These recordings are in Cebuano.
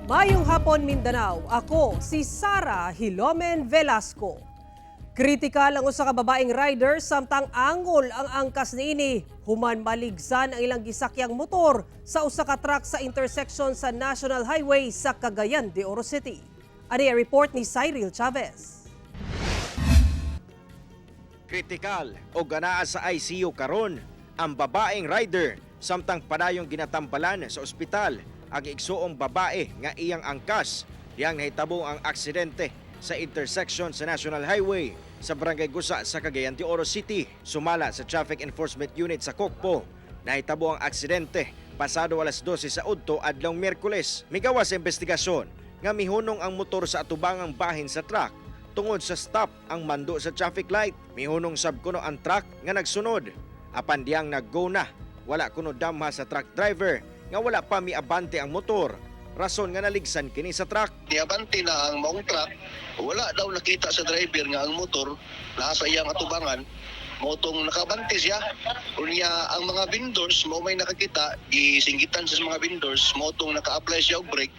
Maayong hapon, Mindanao. Ako si Sara Hilomen Velasco. Kritikal ang usa ka babaeng rider samtang angol ang angkas niini human maligsan ang ilang gisakyang motor sa usa ka truck sa intersection sa National Highway sa Cagayan de Oro City. Ani ang report ni Cyril Chavez. Kritikal og anaa sa ICU karon ang babaeng rider samtang padayong ginatambalan sa ospital ang igsuong babae nga iyang angkas diyang nahitabo ang aksidente sa intersection sa National Highway sa Barangay Gusa sa Cagayan de Oro City. Sumala sa Traffic Enforcement Unit sa Kokpo, nahitabo ang aksidente pasado alas 12 sa udto adlong Miyerkules. Migawas sa investigasyon nga mihunong ang motor sa atubangang bahin sa truck tungod sa stop ang mando sa traffic light. Mihunong sab kuno ang truck nga nagsunod. Apan diyang nag-go na, wala kuno damha sa truck driver nga wala pa miabante ang motor. Rason nga naligsan kini sa truck. Niabante na ang maong truck, wala daw nakita sa driver nga ang motor naa sa iyang atubangan. Mao tong nakabante siya. Unya ang mga vendors mao may nakakita, gisinggitan sa mga vendors, mao tong naka-apply siya og brake.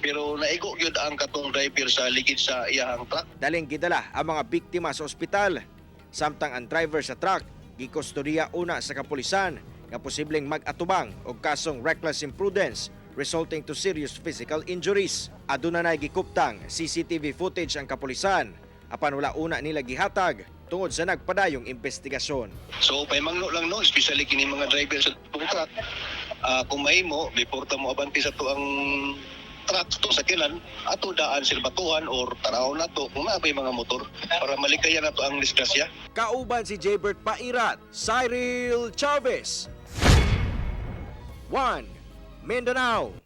Pero naigo gyud ang katong driver sa ligid sa iyang truck. Daling gidala ang mga biktima sa ospital. Samtang ang driver sa truck gikustodiya una sa kapulisan nga posibleng mag-atubang og kasong reckless imprudence resulting to serious physical injuries. Aduna nay gikuptang CCTV footage ang kapulisan apan wala una nila gihatag tungod sa nagpadayong investigasyon. So paimangno lang, no, especially kini mga driver sa atong truck. Kung mahimo before ta mo abante sa atoang truck to sakinan, ato daan silbatuhan or tanaw nato kung naa bay mga motor para malikayan nato ang disgrasya. Kauban si Jaybert Pairat, Cyril Chavez. 1 Mindanao.